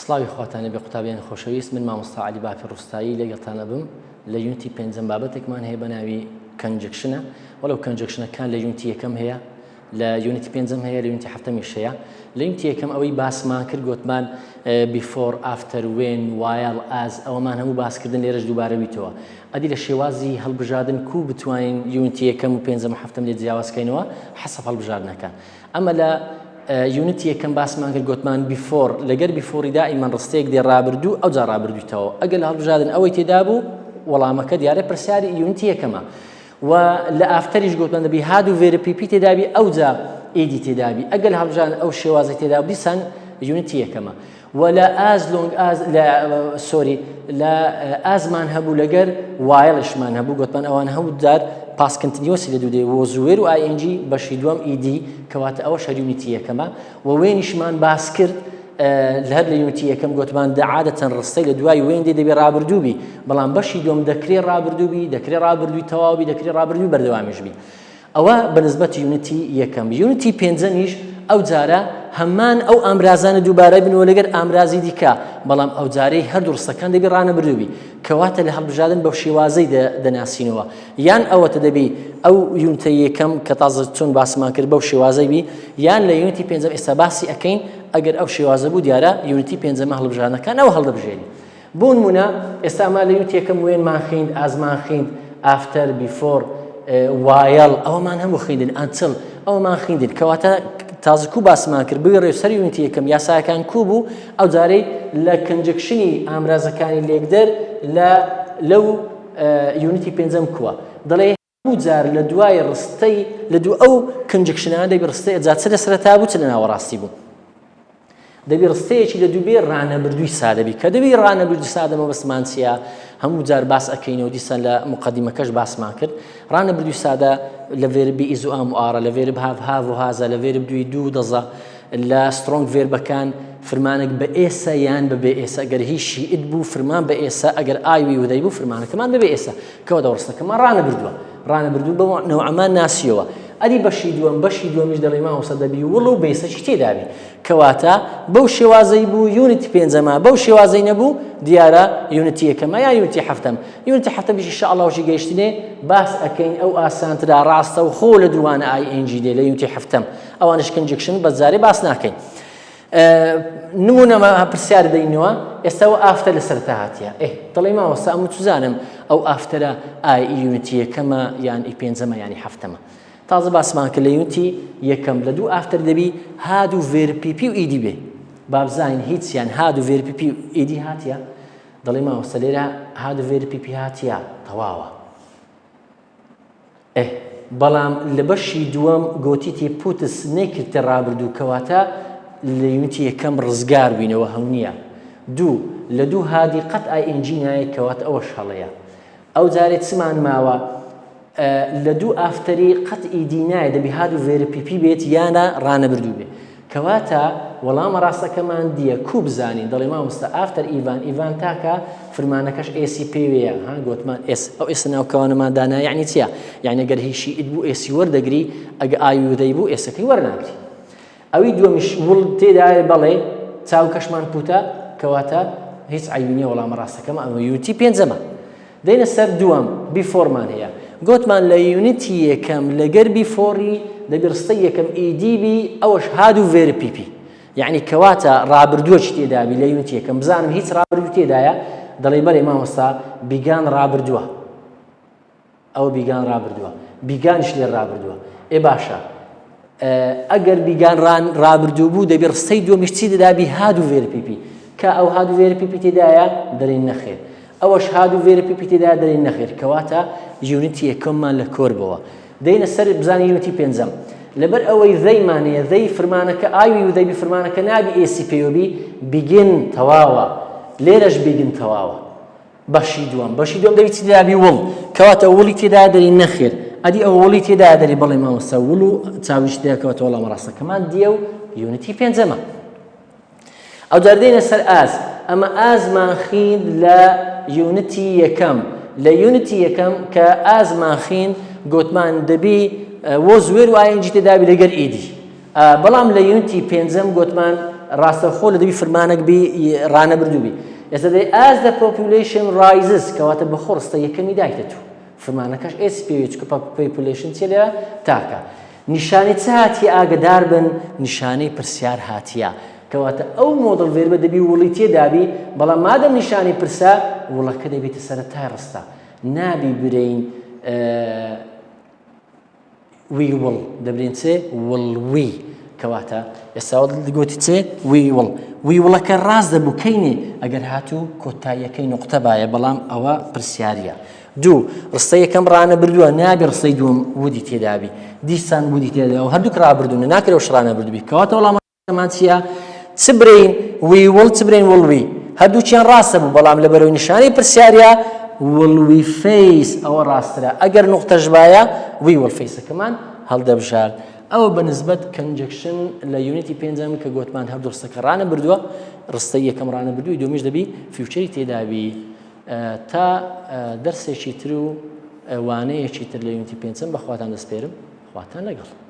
سڵاوی خواتان لێبێ قوتابیانی خۆشەویست من مامۆستا عەلی باپی ڕوستایی لەگەڵتان ئەبم لە unit ی پێنجەم بابەتێکمان هەیە بە ناوی conjunction ە وەلو conjunction ەکان لە unit ی یەکەم هەیە لە unit ی پێنجەم هەیە لە unit ی هەفتەمیش هەیە لە unit ی یەکەم ئەوەی باسمان کرد گوتمان before after when while as ئەوەمان هەموو باسکردن لێرەش دووبارە بیتەوە ئەدی لە شێوازی هەڵبژاردن کو بتوانین unit ی یەکەم و پێنجەم و هەفتەم لێ جیاوازکەینەوە حەسەب هەڵبژاردنەکان ئەمە لە unit ی یەکەم باسمان کرد گۆتمان before لەگەر before ی دائیمەن ڕستەیەک دێ ڕابردوو ئەوجا ڕابردووی تەواو ئەگەر لە هەڵبژاردن ئەوەی تێدا بوو وەڵامەکە دیارە پرسیاری unit ی یەکەمە و لە after یش گۆتمان دەبی had و verb PP تێدابی ئەوجا ed تێدابی ئەگەر لە هەڵبژاردن ئەو شێوازی تێدا دیسان unit ی یەکەمە و لە as long as لە sorry لە as مان هەبوو لەگەر while شمان هەبوو گوتمان ئەوان هەموو جار past continuous ی لە دوو دێ was were و ing بەشی دووەم ed کەواتە ئەوە هەر unit ی یەکەمە و when یشمان باس کرد لە هەر لە unit ی یەکەم گوتمان دە عادەتەن ڕستەی لە دوای when دێ دەبێ ڕابردوو بی بەڵام بەشی دووەم دەکرێ ڕابردوو بی دەکرێ ڕابردووی تەواو بی دەکرێ ڕابردووی بەردەوامیش بی ئەوە بە نسبەت unit ی یەکەم. unit ی پێنجەمیش ئەو جارە هەمان ئەو ئامرازانە دووبارە بنەوە لەگەر ئامرازی دیکە، بەڵام ئەو جارەی هەردوو ڕستەکان دەبی ڕانەبردووبی. کەواتە لە هەڵبژاردن بەو شێوازەی دەناسینەوە. یان ئەوەتە دەبی ئەو unit ەی یەکەم کە تازە چۆن باسمان کرد بەو شێوازەی بی، یان لە unit ی پێنجەم ئێستا باسی ئەکەین ئەگەر ئەو شێوازە بوو دیارە unit ی پێنجەمە هەڵبژاردنەکان ئەوە هەڵدەبژێری. بۆنمونە ئێستا ئەمە لە unit یەکەم when مان خیند as مان خیند after before while ئەوەمان هەموو خیندن until ئەوەمان خیندن کەواتە تازە کو باسمان کرد بگەڕێ سەر unit ی یەکەم یاساکان کو بوو ئەو جارەی لە conjunction ی ئامرازەکانی لێکدەر لە لەو unit ی پێنجەم کووە دەڵێ هەموو جار لە دوای ڕستەی لە دوو ئەو conjunction انە دەبی ڕستەی جا چ لە سەرەتا بوو چ لە ناوەڕاستی بوو دەبی ڕستەیەکی لە دووبێ ڕانەبردووی سادەبی کە دەبی ڕانەبردوو سادە مەبەستمان چییە هەموو جار باس ئەەکەینەوە دیسان لە مقدمەکەش باسمان کرد ڕانەبردووی سادە لە verb ی is و am و are ە لە verb have have و has ە لە verb do ی do does ە لە strong verb ەکان فرمانێک بە s ە یان بە بێ s ە گەر he she it بوو فرمان بە s ە ئەگەر I we و they بوو فرمانەکەمان بەبێ s ە کەواتە ڕستەکەمان ڕانەبردووە ڕانەبردوو بە نەوعەمان ناسیەوە ئەدی بەشی دووەم بەشی دووەمیش دەڵێ مامۆستا دەبی will و base ەکی تێدابی کەواتە بەو شێوازەی بوو unit ی پێنجەمە بەو شێوازەی نەبوو دیارە unit ی یەکەمە یا unit ی هەفتەم unit ی هەفتەمیش ان شاء الله وشی گەیشتنێ باس ئەکەین ئەو ئاسانترا ڕاستە و خۆ لە دووانە ing دێ لە unit ی هەفتەم ئەوانش conjunction بەس جارێ باس ناکەین نمونە پرسیار دەینەوە ئێستا ئەو after لە سەرتا هاتیە ئێ دەڵێ مامۆستا ئەم چزانم ئەو after ە ئای unit ی یەکەمە یان ئی پێنجەمە ینی هەفتەمە تازە باسمان کرد لە unit ی یەکەم لە دوو after دەبی had و verb PP و ed بێ بابزانین هیچیان had و verb PP و ed هاتیە دەڵێ مامۆستا لێرە had و verb PP هاتیە تەواوە ئه بەڵام لە بەشی دووەم گۆتیتی puts نەیکردتە ڕابردوو کەواتە لە unit ی یەکەم ڕزگار بینەوە هەونیە دوو لە دوو had ی قەت ing نایە کەواتە ئەوەش هەڵەیە ئەو جارێ چمان ماوە لە دوو after ی قەت ed نایە دەبی had و verb PP بێت یانە ڕانەبردوو بێ کەواتە وەڵامە ڕاستەکەمان D یە کو بزانین دەڵێ مامۆستا after ئیڤان ئیڤان تاکە فرمانەکەش s ی پێوەیە ها گۆتمان s ئەو s ناو کەوانەمان دانا یعنی چییە یعنی گەر he she it بوو s ی وەردەگری ئەگە I we they بوو s ەکەی وەرناگری ئەوی دووەمیش will تێدایە بەڵێ چاوکەشمان پوتە کەواتە هیچ عەیبی نییە وەڵامە ڕاستەکەمە ئەمە unit ی پێنجەمە دێنە سەر دووەم before مان هەیە گۆتمان لە unit ی یەکەم لەگەر before ی دەبی ڕستەی یەکەم ed بی ئەوەش had و verb PP یعنی کەواتە ڕابردووەکی تێدابی لە unit ی یەکەم بزانم هیچ ڕابردوو تێدایە دەڵێ بەڵێ مامۆستا began ڕابردووە ئەوە began ڕابردووە began یش لێ ڕابردووە ئێ باشە ئەگەر began ڕان ڕابردوو بوو دەبی ڕستەی دووەمیش چی دەدابی had و verb PP کە ئەو had و verb PP تێدایە دەرێن نەخێر ئەوەش had و verb PP تێدا دەرێن نەخێر کەواتە unit ی یەکەممان لە کۆر بەوە دەینە سەر بزانین unit ی پێنجەم لەبەر ئەوەی they مانەیە they فرمانەکە I we و they بی فرمانەکە نابی s ی پێوەبی begin تەواوە لێرەش begin تەواوە بەشی دووەم بەشی دووەم دەبی چی تێدا بی will کەواتە will ی تێدا دەری نەخێر ئەدی ئەو will ی تێدا دەری بەڵێ مامۆستا will و چاویش تێدا کەواتە وەڵامە ڕاستەکەمان D یە و unit ی پێنجەمە ئەو جار دێنە سەر as ئەمە as مان خیند لە unit ی یەکەم لە unit ی یەکەم کە as مان خیند گوتمان دەبی was were و ing تێدابی لەگەر ed بەڵام لە unit ی پێنجەم گوتمان ڕاستەوخۆ لە دەبی فرمانەک بی ڕانەبردوو بی. ئێستا دەی as the population rises کەواتە بەخۆ ڕستە یەکەمی دایتە تو. فرمانەکەش s پێوێ چونکە population چیە لێرە تاکە. نیشانەی چ هاتیە ئاگەدار بن نیشانەی پرسیار هاتیە. کەواتە ئەو modal verb ە دەبی will ی تێدابی بەڵام مادەم نیشانەی پرسە will ەکە دەبێتە سەرەتای ڕستە. نابی برێین we will دەبرێن چێ will we کەواتە ئێستا گوتی چێ we will we will ەکە ڕاست دەبوو کەینێ ئەگەر هاتوو کۆتاییەکەی نقطە باە بەڵام ئەوە پرسیاریە دوو ڕستە یەکەم ڕانە بردووە نابێ ڕستەی دووەم would ی تێدابی دیسان would ی تێدا و هەردووک ڕابردوونە ناکرێ شڕانە بردوبی کەواتە وەڵام مان چییە؟ چ برێین we will چ برێین will we هەردووکیان ڕاستە بوو بەڵام لە بەرەوەی نیشانەی پرسیارە will we face ئەوە ڕاسترە ئەگەر نوقتەش بایە we will face ەکەمان هەڵدەبژارد ئەوە بە نسبەت conjunction لە unit ی پێنجەم کە گۆتمان هەردوو ڕستەکە ڕانە بردووە ڕستەی یەکەم ڕانە بردووی دومیش دەبی future ی تێدابی تا دەرسێکی تر و وانەیەکی تر لە unit ی پێنجەم بەخواتان دەسپێرم خواتان لەگەڵ.